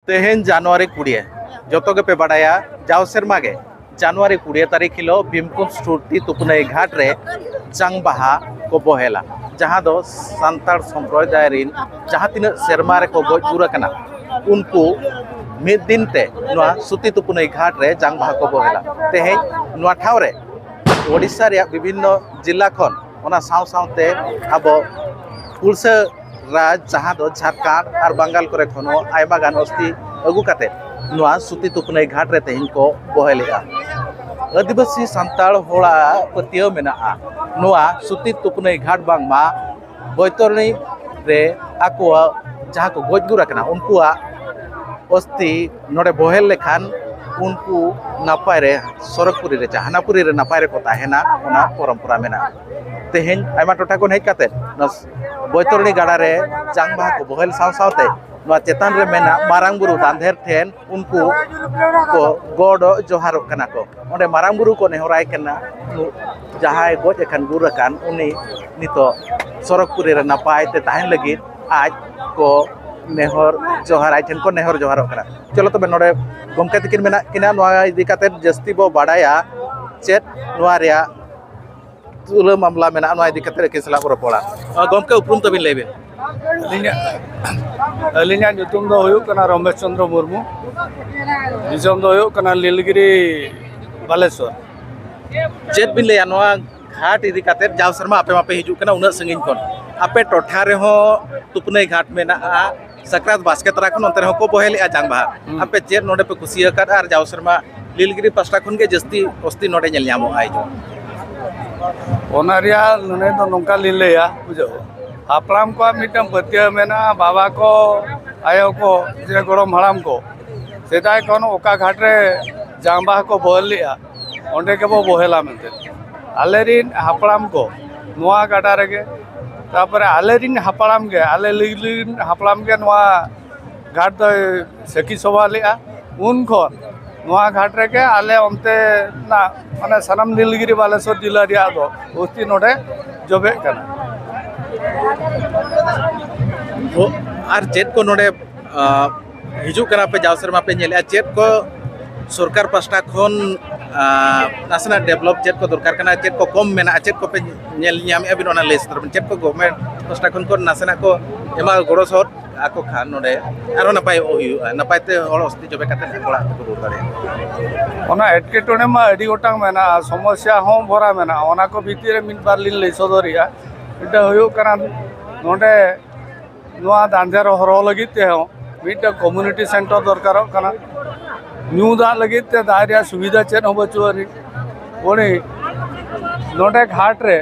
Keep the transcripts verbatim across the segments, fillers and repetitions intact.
ᱛᱮᱦᱮᱧ ᱡᱟᱱᱩᱣᱟᱨᱤ ᱠᱩᱲᱤ, ᱡᱚᱛᱚ ᱜᱮᱯᱮ ᱵᱟᱰᱟᱭᱟ, ᱡᱟᱣ ᱥᱮᱨᱢᱟ ᱜᱮ ᱡᱟᱱᱩᱣᱟᱨᱤ ᱠᱩᱲᱤ ᱛᱟᱹᱨᱤᱠᱷ ᱦᱤᱞᱳᱜ ᱵᱷᱤᱢᱠᱩᱸᱰ ᱥᱩᱨᱛᱤ ᱛᱩᱯᱱᱟᱹᱭ ᱜᱷᱟᱴ ᱨᱮ ᱡᱟᱝ ᱵᱟᱦᱟ ᱠᱚ ᱵᱚᱦᱮᱞᱟ, ᱡᱟᱦᱟᱸ ᱫᱚ ᱥᱟᱱᱛᱟᱲ ᱥᱚᱢᱯᱨᱚᱫᱟᱭ ᱨᱤᱱ ᱡᱟᱦᱟᱸ ᱛᱤᱱᱟᱹᱜ ᱥᱮᱨᱢᱟ ᱨᱮᱠᱚ ᱜᱚᱡ ᱜᱩᱨ ᱟᱠᱟᱱᱟ, ᱩᱱᱠᱩ ᱢᱤᱫ ᱫᱤᱱ ᱛᱮ ᱱᱚᱣᱟ ᱥᱩᱨᱛᱤ ᱛᱩᱯᱱᱟᱹᱭ ᱜᱷᱟᱴ ᱨᱮ ᱡᱟᱝ ᱵᱟᱦᱟ ᱠᱚ ᱵᱚᱦᱮᱞᱟ᱾ ᱛᱮᱦᱮᱧ ᱱᱚᱣᱟ ᱴᱷᱟᱶ ᱨᱮ ᱳᱰᱤᱥᱟ ᱨᱮᱭᱟᱜ ᱵᱤᱵᱷᱤᱱᱱᱚ ᱡᱤᱞᱟ ᱠᱷᱚᱱ, ᱚᱱᱟ ᱥᱟᱶ ᱥᱟᱶᱛᱮ ᱟᱵᱚ ᱯᱩᱲᱥᱟᱹ ᱨᱟᱡᱽ, ᱡᱟᱦᱟᱸ ᱫᱚ ᱡᱷᱟᱲᱠᱷᱚᱸᱰ ᱟᱨ ᱵᱟᱝᱜᱟᱞ ᱠᱚᱨᱮ ᱠᱷᱚᱱ ᱦᱚᱸ ᱟᱭᱢᱟ ᱜᱟᱱ ᱚᱥᱛᱤ ᱟᱹᱜᱩ ᱠᱟᱛᱮ ᱱᱚᱣᱟ ᱥᱩᱨᱛᱤ ᱛᱩᱯᱱᱟᱹᱭ ᱜᱷᱟᱴ ᱨᱮ ᱛᱮᱦᱮᱧ ᱠᱚ ᱵᱚᱦᱮᱞᱮᱜᱼᱟ᱾ ᱟᱹᱫᱤᱵᱟᱹᱥᱤ ᱥᱟᱱᱛᱟᱲ ᱦᱚᱲᱟᱜ ᱯᱟᱹᱛᱭᱟᱹᱣ ᱢᱮᱱᱟᱜᱼᱟ, ᱱᱚᱣᱟ ᱥᱩᱨᱛᱤ ᱛᱩᱯᱱᱟᱹᱭ ᱜᱷᱟᱴ ᱵᱟᱝᱢᱟ ᱵᱳᱭᱛᱚᱨᱚᱬᱤ ᱨᱮ ᱟᱠᱚᱣᱟᱜ ᱡᱟᱦᱟᱸ ᱠᱚ ᱜᱚᱡ ᱜᱩᱨ ᱟᱠᱟᱱᱟ, ᱩᱱᱠᱩᱣᱟᱜ ᱚᱥᱛᱤ ᱱᱚᱰᱮ ᱵᱚᱦᱮᱞ ᱞᱮᱠᱷᱟᱱ ᱩᱱᱠᱩ ᱱᱟᱯᱟᱭ ᱨᱮ ᱥᱚᱨᱚᱜᱽᱯᱩᱨᱤ ᱨᱮ, ᱡᱟᱦᱟᱱᱟᱯᱩᱨᱤ ᱨᱮ ᱱᱟᱯᱟᱭ ᱨᱮᱠᱚ ᱛᱟᱦᱮᱱᱟ, ᱚᱱᱟ ᱯᱚᱨᱚᱢᱯᱚᱨᱟ ᱢᱮᱱᱟᱜᱼᱟ᱾ ᱛᱮᱦᱮᱧ ᱟᱭᱢᱟ ᱴᱚᱴᱷᱟ ᱠᱷᱚᱱ ᱦᱮᱡ ᱠᱟᱛᱮ ᱱᱚᱣᱟ ᱵᱳᱭᱛᱚᱨᱚᱬᱤ ᱜᱟᱰᱟ ᱨᱮ ᱡᱟᱝ ᱵᱟᱦᱟ ᱠᱚ ᱵᱚᱦᱮᱞ ᱥᱟᱶ ᱥᱟᱶᱛᱮ ᱱᱚᱣᱟ ᱪᱮᱛᱟᱱ ᱨᱮ ᱢᱮᱱᱟᱜ ᱢᱟᱨᱟᱝ ᱵᱩᱨᱩ ᱫᱟᱱᱫᱷᱮᱨ ᱴᱷᱮᱱ ᱩᱱᱠᱩ ᱠᱚ ᱜᱚᱰ ᱡᱚᱦᱟᱨᱚᱜ ᱠᱟᱱᱟ ᱠᱚ᱾ ᱚᱸᱰᱮ ᱢᱟᱨᱟᱝ ᱵᱩᱨᱩ ᱠᱚ ᱱᱮᱦᱚᱨᱟᱭ ᱠᱟᱱᱟ, ᱡᱟᱦᱟᱸᱭ ᱜᱚᱡ ᱟᱠᱟᱱ, ᱜᱩᱨ ᱟᱠᱟᱱ, ᱩᱱᱤ ᱱᱤᱛᱚᱜ ᱥᱚᱨᱚᱜᱽᱯᱩᱨᱤ ᱨᱮ ᱱᱟᱯᱟᱭ ᱛᱮ ᱛᱟᱦᱮᱱ ᱞᱟᱹᱜᱤᱫ ᱟᱡ ᱠᱚ ᱱᱮᱦᱚᱨ ᱡᱚᱦᱟᱨ, ᱟᱡ ᱴᱷᱮᱱ ᱠᱚ ᱱᱮᱦᱚᱨ ᱡᱚᱦᱟᱨᱚᱜ ᱠᱟᱱᱟ᱾ ᱪᱚᱞᱚ ᱛᱚᱵᱮ, ᱱᱚᱰᱮ ᱜᱚᱢᱠᱮ ᱛᱟᱹᱠᱤᱱ ᱢᱮᱱᱟᱜ ᱠᱤᱱᱟ, ᱱᱚᱣᱟ ᱤᱫᱤ ᱠᱟᱛᱮ ᱡᱟᱹᱥᱛᱤ ᱵᱚ ᱵᱟᱰᱟᱭᱟ, ᱪᱮᱫ ᱱᱚᱣᱟ ᱨᱮᱭᱟᱜ ᱛᱩᱞᱟᱹ ᱢᱟᱢᱞᱟ ᱢᱮᱱᱟᱜᱼᱟ, ᱱᱚᱣᱟ ᱤᱫᱤ ᱠᱟᱛᱮ ᱟᱹᱠᱤᱱ ᱥᱟᱞᱟᱜ ᱵᱚ ᱨᱚᱯᱚᱲᱟ᱾ ᱟᱨ ᱜᱚᱢᱠᱮ, ᱩᱯᱨᱩᱢ ᱛᱟᱹᱵᱤᱱ ᱞᱟᱹᱭ ᱵᱤᱱ᱾ ᱟᱹᱞᱤᱧᱟᱜ, ᱟᱹᱞᱤᱧᱟᱜ ᱧᱩᱛᱩᱢ ᱫᱚ ᱦᱩᱭᱩᱜ ᱠᱟᱱᱟ ᱨᱚᱢᱮᱥ ᱪᱚᱸᱫᱽᱨᱚ ᱢᱩᱨᱢᱩ᱾ ᱫᱤᱥᱚᱢ ᱫᱚ ᱦᱩᱭᱩᱜ ᱠᱟᱱᱟ ᱞᱤᱞᱜᱤᱨᱤ, ᱵᱟᱞᱮᱥᱚᱨ᱾ ᱪᱮᱫ ᱵᱤᱱ ᱞᱟᱹᱭᱟ, ᱱᱚᱣᱟ ᱜᱷᱟᱴ ᱤᱫᱤ ᱠᱟᱛᱮ? ᱡᱟᱣ ᱥᱮᱨᱢᱟ ᱟᱯᱮ ᱢᱟᱯᱮ ᱦᱤᱡᱩᱜ ᱠᱟᱱᱟ ᱩᱱᱟᱹᱜ ᱥᱟᱺᱜᱤᱧ ᱠᱷᱚᱱ, ᱟᱯᱮ ᱴᱚᱴᱷᱟ ᱨᱮᱦᱚᱸ ᱛᱩᱯᱱᱟᱹᱭ ᱜᱷᱟᱴ ᱢᱮᱱᱟᱜᱼᱟ, ᱥᱟᱠᱨᱟᱛ ᱵᱟᱥᱠᱮ ᱛᱟᱨᱟ ᱠᱷᱚᱱ ᱚᱱᱛᱮ ᱨᱮᱦᱚᱸ ᱠᱚ ᱵᱚᱦᱮᱞᱮᱜᱼᱟ ᱡᱟᱝ ᱵᱟᱦᱟ᱾ ᱦᱩᱸ᱾ ᱟᱯᱮ ᱪᱮᱫ ᱱᱚᱰᱮ ᱯᱮ ᱠᱩᱥᱤ ᱟᱠᱟᱫᱼᱟ? ᱟᱨ ᱡᱟᱣ ᱥᱮᱨᱢᱟ ᱞᱤᱞᱜᱤᱨᱤ ᱯᱟᱥᱴᱟ ᱠᱷᱚᱱ ᱜᱮ ᱡᱟᱹᱥᱛᱤ ᱚᱥᱛᱤ ᱱᱚᱰᱮ ᱧᱮᱞ ᱧᱟᱢᱚᱜᱼᱟ ᱦᱤᱡᱩᱜ᱾ ᱚᱱᱟ ᱨᱮᱭᱟᱜ ᱞᱟᱹᱱᱟᱹᱭ ᱫᱚ ᱱᱚᱝᱠᱟ ᱞᱤᱧ ᱞᱟᱹᱭᱟ, ᱵᱩᱡᱷᱟᱹᱣ, ᱦᱟᱯᱲᱟᱢ ᱠᱚᱣᱟᱜ ᱢᱤᱫᱴᱟᱝ ᱯᱟᱹᱛᱭᱟᱹᱣ ᱢᱮᱱᱟᱜᱼᱟ, ᱵᱟᱵᱟ ᱠᱚ, ᱟᱭᱳ ᱠᱚ, ᱡᱮ ᱜᱚᱲᱚᱢ ᱦᱟᱲᱟᱢ ᱠᱚ, ᱥᱮᱫᱟᱭ ᱠᱷᱚᱱ ᱚᱠᱟ ᱜᱷᱟᱴ ᱨᱮ ᱡᱟᱝ ᱵᱟᱦᱟ ᱠᱚ ᱵᱚᱦᱮᱞ ᱞᱮᱜᱼᱟ, ᱚᱸᱰᱮ ᱜᱮᱵᱚ ᱵᱚᱦᱮᱞᱟ ᱢᱮᱱᱛᱮ᱾ ᱟᱞᱮᱨᱤᱱ ᱦᱟᱯᱲᱟᱢ ᱠᱚ ᱱᱚᱣᱟ ᱜᱟᱰᱟ ᱨᱮᱜᱮ, ᱛᱟᱨᱯᱚᱨᱮ ᱟᱞᱮᱨᱤᱱ ᱦᱟᱯᱲᱟᱢ ᱜᱮ, ᱟᱞᱮ ᱞᱤᱞᱜᱤᱨᱤ ᱨᱤᱱ ᱦᱟᱯᱲᱟᱢ ᱜᱮ ᱱᱚᱣᱟ ᱜᱷᱟᱴ ᱫᱚᱭ ᱥᱟᱹᱠᱷᱤ ᱥᱚᱵᱷᱟ ᱞᱮᱜᱼᱟ᱾ ᱩᱱ ᱠᱷᱚᱱ ᱱᱚᱣᱟ ᱜᱷᱟᱴ ᱨᱮᱜᱮ ᱟᱞᱮ ᱚᱱᱛᱮᱱᱟᱜ, ᱢᱟᱱᱮ, ᱥᱟᱱᱟᱢ ᱱᱤᱞᱜᱤᱨᱤ ᱵᱟᱞᱮᱥᱚᱨ ᱡᱮᱞᱟ ᱨᱮᱭᱟᱜ ᱫᱚ ᱚᱥᱛᱤ ᱱᱚᱰᱮ ᱡᱚᱵᱮᱜ ᱠᱟᱱᱟ᱾ ᱚ, ᱟᱨ ᱪᱮᱫ ᱠᱚ ᱱᱚᱰᱮ, ᱟ, ᱦᱤᱡᱩᱜ ᱠᱟᱱᱟ ᱯᱮ, ᱡᱟᱣ ᱥᱮᱨᱢᱟ ᱯᱮ ᱧᱮᱞᱮᱫᱼᱟ, ᱪᱮᱫ ᱠᱚ ᱥᱚᱨᱠᱟᱨ ᱯᱟᱥᱴᱟ ᱠᱷᱚᱱ, ᱟᱸ, ᱱᱟᱥᱮᱱᱟᱜ ᱰᱮᱵᱷᱞᱚᱯ ᱪᱮᱫ ᱠᱚ ᱫᱚᱨᱠᱟᱨ ᱠᱟᱱᱟ, ᱪᱮᱫ ᱠᱚ ᱠᱚᱢ ᱢᱮᱱᱟᱜᱼᱟ, ᱪᱮᱫ ᱠᱚᱯᱮ ᱧᱮᱞ ᱧᱟᱢᱮᱫᱼᱟ ᱵᱤᱱ, ᱚᱱᱟ ᱞᱟᱹᱭ ᱥᱚᱫᱚᱨ ᱵᱤᱱ᱾ ᱪᱮᱫ ᱠᱚ ᱜᱚᱵᱷᱢᱮᱱᱴ ᱯᱟᱥᱴᱟ ᱠᱷᱚᱱ ᱠᱚ ᱱᱟᱥᱮᱱᱟᱜ ᱠᱚ ᱮᱢᱟ ᱜᱚᱲᱚ ᱥᱚᱦᱚᱫ ᱟᱠᱚ ᱠᱷᱟᱱ ᱱᱚᱰᱮ ᱟᱨᱦᱚᱸ ᱱᱟᱯᱟᱭᱚᱜ ᱦᱩᱭᱩᱜᱼᱟ, ᱱᱟᱯᱟᱭ ᱛᱮ ᱦᱚᱲ ᱚᱥᱛᱤ ᱡᱚᱵᱮ ᱠᱟᱛᱮ ᱚᱲᱟᱜ ᱛᱮᱠᱚ ᱨᱩᱣᱟᱹᱲ ᱫᱟᱲᱮᱭᱟᱜᱼᱟ᱾ ᱚᱱᱟ ᱮᱴᱠᱮᱴᱚᱬᱮ ᱢᱟ ᱟᱹᱰᱤ ᱜᱚᱴᱟᱝ ᱢᱮᱱᱟᱜᱼᱟ, ᱥᱚᱢᱚᱥᱥᱟ ᱦᱚᱸ ᱵᱷᱚᱨᱟ ᱢᱮᱱᱟᱜᱼᱟ᱾ ᱚᱱᱟ ᱠᱚ ᱵᱷᱤᱛᱤᱨ ᱨᱮ ᱢᱤᱫ ᱵᱟᱨ ᱞᱤᱧ ᱞᱟᱹᱭ ᱥᱚᱫᱚᱨᱮᱜᱼᱟ᱾ ᱢᱤᱫᱴᱟᱝ ᱦᱩᱭᱩᱜ ᱠᱟᱱᱟ, ᱱᱚᱰᱮ ᱱᱚᱣᱟ ᱫᱟᱱᱫᱷᱮᱨ ᱦᱚᱨᱦᱚ ᱞᱟᱹᱜᱤᱫ ᱛᱮᱦᱚᱸ ᱢᱤᱫᱴᱟᱝ ᱠᱚᱢᱤᱭᱩᱱᱤᱴᱤ ᱥᱮᱱᱴᱟᱨ ᱫᱚᱨᱠᱟᱨᱚᱜ ᱠᱟᱱᱟ᱾ ᱧᱩ ᱫᱟᱜ ᱞᱟᱹᱜᱤᱫ ᱛᱮ ᱫᱟᱜ ᱨᱮᱭᱟᱜ ᱥᱩᱵᱤᱫᱷᱟ ᱪᱮᱫ ᱦᱚᱸ ᱵᱟᱹᱪᱩᱜ ᱟᱹᱱᱤᱡ᱾ ᱩᱱᱤ ᱱᱚᱰᱮ ᱜᱷᱟᱴ ᱨᱮ,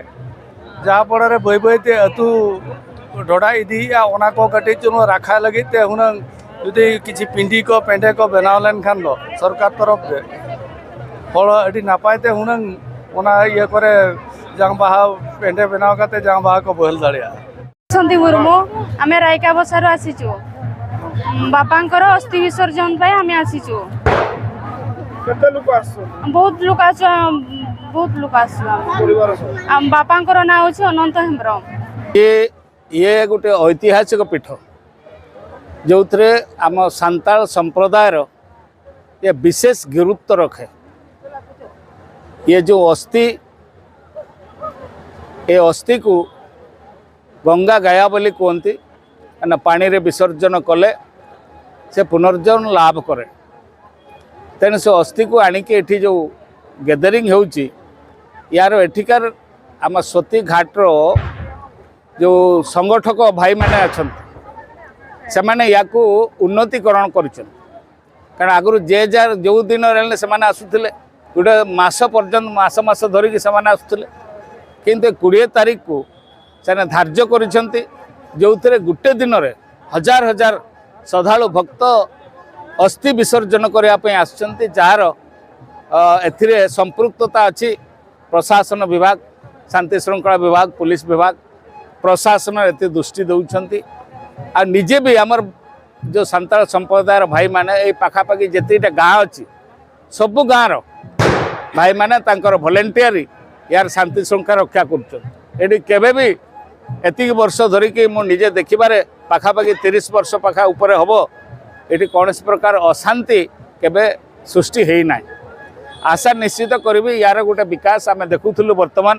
ᱡᱟᱦᱟᱸ ᱯᱚᱨᱮ ᱨᱮ ᱵᱟᱹᱭ ᱵᱟᱹᱭ ᱛᱮ ᱟᱹᱛᱩ ᱰᱷᱚᱰᱟ ᱤᱫᱤᱭᱮᱫᱼᱟ, ᱚᱱᱟ ᱠᱚ ᱠᱟᱹᱴᱤᱡ ᱪᱩᱞᱩᱝ ᱨᱟᱠᱷᱟ ᱞᱟᱹᱜᱤᱫ ᱛᱮ ᱦᱩᱱᱟᱹᱝ ᱡᱩᱫᱤ ᱠᱤᱪᱷᱤ ᱯᱤᱸᱰᱤ ᱠᱚ ᱯᱮᱸᱰᱮ ᱠᱚ ᱵᱮᱱᱟᱣ ᱞᱮᱱᱠᱷᱟᱱ ᱫᱚ ᱥᱚᱨᱠᱟᱨ ᱛᱚᱨᱚᱯ ᱛᱮ ᱦᱚᱲ ᱟᱹᱰᱤ ᱱᱟᱯᱟᱭ ᱛᱮ ᱦᱩᱱᱟᱹᱝ ᱚᱱᱟ ᱤᱭᱟᱹ ᱠᱚᱨᱮ ᱡᱟᱝ ᱵᱟᱦᱟ ᱯᱮᱸᱰᱮ ᱵᱮᱱᱟᱣ ᱠᱟᱛᱮ ᱡᱟᱝ ᱵᱟᱦᱟ ᱠᱚ ᱵᱟᱹᱦᱟᱹᱞ ᱫᱟᱲᱮᱭᱟᱜᱼᱟ᱾ ବାସନ୍ତୀ ମୁର୍ମୁ। ଆମେ ରାଇକା ବସାରୁ ଆସିଛୁ। ବାପାଙ୍କର ଅସ୍ଥି ବିସର୍ଜନ ପାଇଁ ଆମେ ଆସିଛୁ। କେତେ ଲୋକ ଆସୁଛନ୍ତି? ବହୁତ ଲୋକ ଆସୁ ବହୁତ ଲୋକ ଆସୁଛୁ ଆମେ। ପରିବାର ସହ? ଆମ ବାପାଙ୍କର ନାଁ ହେଉଛି ଅନନ୍ତ ହେମ୍ବ୍ରମ। ଇଏ ଇଏ ଗୋଟେ ଐତିହାସିକ ପୀଠ, ଯେଉଁଥିରେ ଆମ ସାନ୍ତାଳ ସମ୍ପ୍ରଦାୟର ଏ ବିଶେଷ ଗୁରୁତ୍ୱ ରଖେ। ଇଏ ଯେଉଁ ଅସ୍ଥି, ଏ ଅସ୍ଥିକୁ ଗଙ୍ଗା ଗାୟା ବୋଲି କୁହନ୍ତି, କାରଣ ପାଣିରେ ବିସର୍ଜନ କଲେ ସେ ପୁନର୍ଜନ୍ମ ଲାଭ କରେ। ତେଣୁ ସେ ଅସ୍ଥିକୁ ଆଣିକି ଏଠି ଯେଉଁ ଗ୍ୟାଦରିଂ ହେଉଛି, ୟାର ଏଠିକାର ଆମ ସତୀ ଘାଟର ଯେଉଁ ସଂଗଠକ ଭାଇମାନେ ଅଛନ୍ତି, ସେମାନେ ୟାକୁ ଉନ୍ନତିକରଣ କରିଛନ୍ତି। କାରଣ ଆଗରୁ ଯେ ଯାହାର ଯେଉଁ ଦିନରେ ହେଲେ ସେମାନେ ଆସୁଥିଲେ, ଗୋଟେ ମାସ ପର୍ଯ୍ୟନ୍ତ, ମାସ ମାସ ଧରିକି ସେମାନେ ଆସୁଥିଲେ। କିନ୍ତୁ ଏ କୋଡ଼ିଏ ତାରିଖକୁ ସେମାନେ ଧାର୍ଯ୍ୟ କରିଛନ୍ତି, ଯେଉଁଥିରେ ଗୋଟେ ଦିନରେ ହଜାର ହଜାର ଶ୍ରଦ୍ଧାଳୁ ଭକ୍ତ ଅସ୍ଥି ବିସର୍ଜନ କରିବା ପାଇଁ ଆସୁଛନ୍ତି, ଯାହାର, ଅ, ଏଥିରେ ସମ୍ପୃକ୍ତତା ଅଛି ପ୍ରଶାସନ ବିଭାଗ, ଶାନ୍ତି ଶୃଙ୍ଖଳା ବିଭାଗ, ପୁଲିସ ବିଭାଗ। ପ୍ରଶାସନ ଏତେ ଦୃଷ୍ଟି ଦେଉଛନ୍ତି। ଆଉ ନିଜେ ବି ଆମର ଯେଉଁ ସାନ୍ତାଳ ସମ୍ପ୍ରଦାୟର ଭାଇମାନେ, ଏଇ ପାଖାପାଖି ଯେତିକିଟା ଗାଁ ଅଛି, ସବୁ ଗାଁର ଭାଇମାନେ ତାଙ୍କର ଭଲେଣ୍ଟିଆରି ୟାର ଶାନ୍ତି ଶୃଙ୍ଖଳା ରକ୍ଷା କରୁଛନ୍ତି। ଏଠି କେବେ ବି, ଏତିକି ବର୍ଷ ଧରିକି ମୁଁ ନିଜେ ଦେଖିବାରେ, ପାଖାପାଖି ତିରିଶ ବର୍ଷ ପାଖା ଉପରେ ହବ, ଏଠି କୌଣସି ପ୍ରକାର ଅଶାନ୍ତି କେବେ ସୃଷ୍ଟି ହେଇନାହିଁ। ଆଶା ନିଶ୍ଚିତ କରିବି, ୟାର ଗୋଟେ ବିକାଶ ଆମେ ଦେଖୁଥିଲୁ ବର୍ତ୍ତମାନ,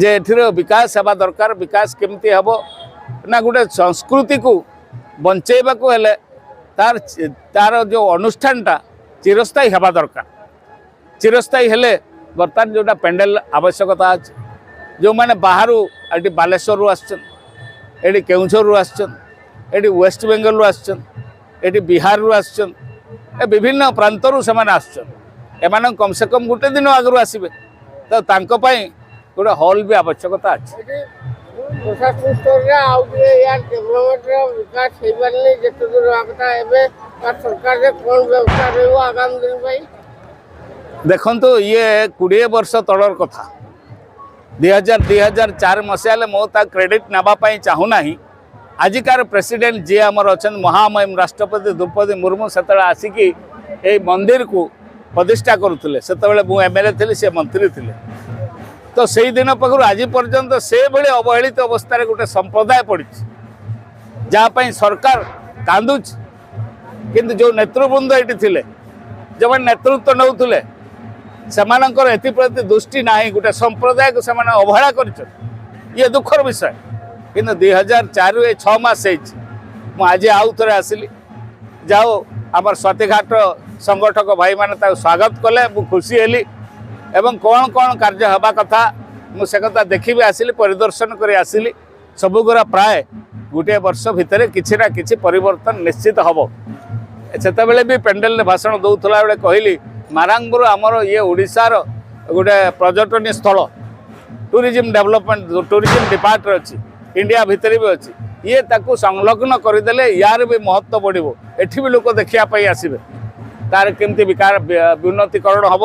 ଯେ ଏଠିର ବିକାଶ ହେବା ଦରକାର। ବିକାଶ କେମିତି ହେବ ନା, ଗୋଟେ ସଂସ୍କୃତିକୁ ବଞ୍ଚେଇବାକୁ ହେଲେ ତାର, ତାର ଯେଉଁ ଅନୁଷ୍ଠାନଟା ଚିରସ୍ଥାୟୀ ହେବା ଦରକାର। ଚିରସ୍ଥାୟୀ ହେଲେ ବର୍ତ୍ତମାନ ଯେଉଁଟା ପେଣ୍ଡାଲ ଆବଶ୍ୟକତା ଅଛି, ଯେଉଁମାନେ ବାହାରୁ ଏଠି ବାଲେଶ୍ୱରରୁ ଆସିଛନ୍ତି, ଏଠି କେଉଁଝରରୁ ଆସିଛନ୍ତି, ଏଠି ୱେଷ୍ଟ ବେଙ୍ଗଲରୁ ଆସିଛନ୍ତି, ଏଠି ବିହାରରୁ ଆସିଛନ୍ତି, ଏ ବିଭିନ୍ନ ପ୍ରାନ୍ତରୁ ସେମାନେ ଆସୁଛନ୍ତି। ଏମାନେ କମ୍ ସେ କମ୍ ଗୋଟେ ଦିନ ଆଗରୁ ଆସିବେ, ତ ତାଙ୍କ ପାଇଁ ଗୋଟେ ହଲ୍ ବି ଆବଶ୍ୟକତା ଅଛି। ଏଠି ପ୍ରଶାସନ ସ୍ତରରେ ଆଉ ଟିକେ ୟାର ଡେଭଲପମେଣ୍ଟର ବିକାଶ ହେଇପାରିନି ଯେତେ ଦୂର ହେବା କଥା। ଏବେ ତା ସରକାରରେ କ'ଣ ବ୍ୟବସ୍ଥା ରହିବ ଆଗାମୀ ଦିନ ପାଇଁ? ଦେଖନ୍ତୁ, ଇଏ କୋଡ଼ିଏ ବର୍ଷ ତଳର କଥା। ଦୁଇ ହଜାର, ଦୁଇ ହଜାର ଚାରି ମସିହା ହେଲେ, ମୁଁ ତା କ୍ରେଡ଼ିଟ୍ ନେବା ପାଇଁ ଚାହୁଁନାହିଁ। ଆଜିକାର ପ୍ରେସିଡେଣ୍ଟ ଯିଏ ଆମର ଅଛନ୍ତି, ମହାମହିମ ରାଷ୍ଟ୍ରପତି ଦ୍ରୌପଦୀ ମୁର୍ମୁ ସେତେବେଳେ ଆସିକି ଏଇ ମନ୍ଦିରକୁ ପ୍ରତିଷ୍ଠା କରୁଥିଲେ। ସେତେବେଳେ ମୁଁ ଏମ୍ ଏଲ୍ ଏ ଥିଲି, ସେ ମନ୍ତ୍ରୀ ଥିଲେ। ତ ସେଇ ଦିନ ପାଖରୁ ଆଜି ପର୍ଯ୍ୟନ୍ତ ସେଭଳି ଅବହେଳିତ ଅବସ୍ଥାରେ ଗୋଟେ ସମ୍ପ୍ରଦାୟ ପଡ଼ିଛି, ଯାହା ପାଇଁ ସରକାର କାନ୍ଦୁଛି। କିନ୍ତୁ ଯେଉଁ ନେତୃବୃନ୍ଦ ଏଠି ଥିଲେ, ଯେଉଁମାନେ ନେତୃତ୍ୱ ନେଉଥିଲେ, ସେମାନଙ୍କର ଏଥିପ୍ରତି ଦୃଷ୍ଟି ନାହିଁ। ଗୋଟେ ସମ୍ପ୍ରଦାୟକୁ ସେମାନେ ଅବହେଳା କରିଛନ୍ତି। ଇଏ ଦୁଃଖର ବିଷୟ। କିନ୍ତୁ ଦୁଇ ହଜାର ଚାରିରୁ ଏ ଛଅ ମାସ ହେଇଛି, ମୁଁ ଆଜି ଆଉ ଥରେ ଆସିଲି। ଯାଉ, ଆମର ସ୍ୱାତିଘାଟ ସଂଗଠକ ଭାଇମାନେ ତାକୁ ସ୍ୱାଗତ କଲେ, ମୁଁ ଖୁସି ହେଲି। ଏବଂ କ'ଣ କ'ଣ କାର୍ଯ୍ୟ ହେବା କଥା, ମୁଁ ସେ କଥା ଦେଖିବି ଆସିଲି, ପରିଦର୍ଶନ କରି ଆସିଲି। ସବୁଗୁଡ଼ା ପ୍ରାୟ ଗୋଟିଏ ବର୍ଷ ଭିତରେ କିଛି ନା କିଛି ପରିବର୍ତ୍ତନ ନିଶ୍ଚିତ ହେବ। ସେତେବେଳେ ବି ପେଣ୍ଡେଲରେ ଭାଷଣ ଦେଉଥିଲା ବେଳେ କହିଲି, ମାରାଙ୍ଗପୁର ଆମର ଇଏ ଓଡ଼ିଶାର ଗୋଟେ ପର୍ଯ୍ୟଟନୀ ସ୍ଥଳ, ଟୁରିଜିମ୍ ଡେଭଲପମେଣ୍ଟ, ଟୁରିଜିମ୍ ଡିପାର୍ଟମେଣ୍ଟ ଅଛି, ଇଣ୍ଡିଆ ଭିତରେ ବି ଅଛି। ଇଏ ତାକୁ ସଂଲଗ୍ନ କରିଦେଲେ ୟାର ବି ମହତ୍ତ୍ୱ ବଢ଼ିବ, ଏଠି ବି ଲୋକ ଦେଖିବା ପାଇଁ ଆସିବେ, ତାର କେମିତି ବିକାର, ବି-, ଉନ୍ନତିକରଣ ହେବ,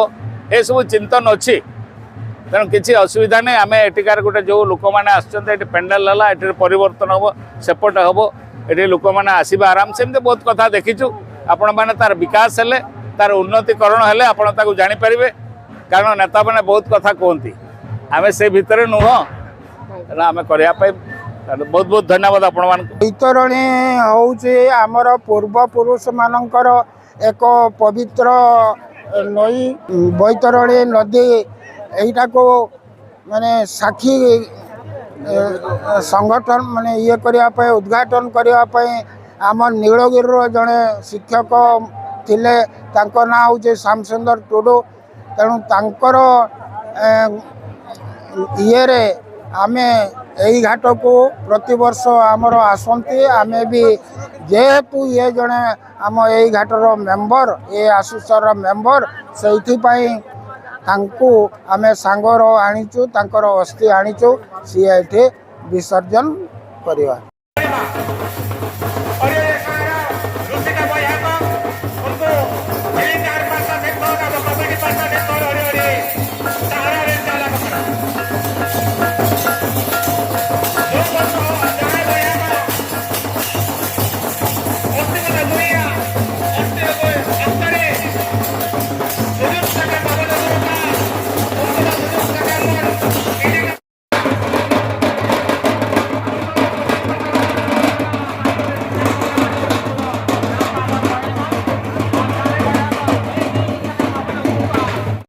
ଏସବୁ ଚିନ୍ତନ ଅଛି। ତେଣୁ କିଛି ଅସୁବିଧା ନାହିଁ। ଆମେ ଏଠିକାର ଗୋଟେ ଯେଉଁ ଲୋକମାନେ ଆସୁଛନ୍ତି, ଏଠି ପେଣ୍ଡାଲ ହେଲା, ଏଠି ପରିବର୍ତ୍ତନ ହେବ, ସେପଟେ ହେବ, ଏଠି ଲୋକମାନେ ଆସିବେ ଆରାମ। ସେମିତି ବହୁତ କଥା ଦେଖିଛୁ। ଆପଣମାନେ ତାର ବିକାଶ ହେଲେ, ତାର ଉନ୍ନତିକରଣ ହେଲେ ଆପଣ ତାକୁ ଜାଣିପାରିବେ। କାରଣ ନେତାମାନେ ବହୁତ କଥା କୁହନ୍ତି, ଆମେ ସେ ଭିତରେ ନୁହଁ। ତେଣୁ ଆମେ କରିବା ପାଇଁ ତାହେଲେ ବହୁତ ବହୁତ ଧନ୍ୟବାଦ ଆପଣମାନଙ୍କୁ। ବୈତରଣୀ ହେଉଛି ଆମର ପୂର୍ବପୁରୁଷମାନଙ୍କର ଏକ ପବିତ୍ର ନଈ। ବୈତରଣୀ ନଦୀ, ଏଇଟାକୁ ମାନେ ସାକ୍ଷୀ, ଏ, ସଂଗଠନ, ମାନେ ଇଏ କରିବା ପାଇଁ, ଉଦ୍ଘାଟନ କରିବା ପାଇଁ ଆମ ନୀଳଗିରିର ଜଣେ ଶିକ୍ଷକ ଥିଲେ। ତାଙ୍କ ନାଁ ହେଉଛି ଶ୍ୟାମସୁନ୍ଦର ଟୁଡୁ। ତେଣୁ ତାଙ୍କର, ଏ, ଇଏରେ ଆମେ ଏଇ ଘାଟକୁ ପ୍ରତିବର୍ଷ ଆମର ଆସନ୍ତି। ଆମେ ବି ଯେହେତୁ ଇଏ ଜଣେ ଆମ ଏଇ ଘାଟର ମେମ୍ବର, ଏ ଆସୋସିଏସନର ମେମ୍ବର, ସେଇଥିପାଇଁ ତାଙ୍କୁ ଆମେ ସାଙ୍ଗର ଆଣିଛୁ, ତାଙ୍କର ଅସ୍ଥି ଆଣିଛୁ, ସିଏ ଏଠି ବିସର୍ଜନ କରିବା।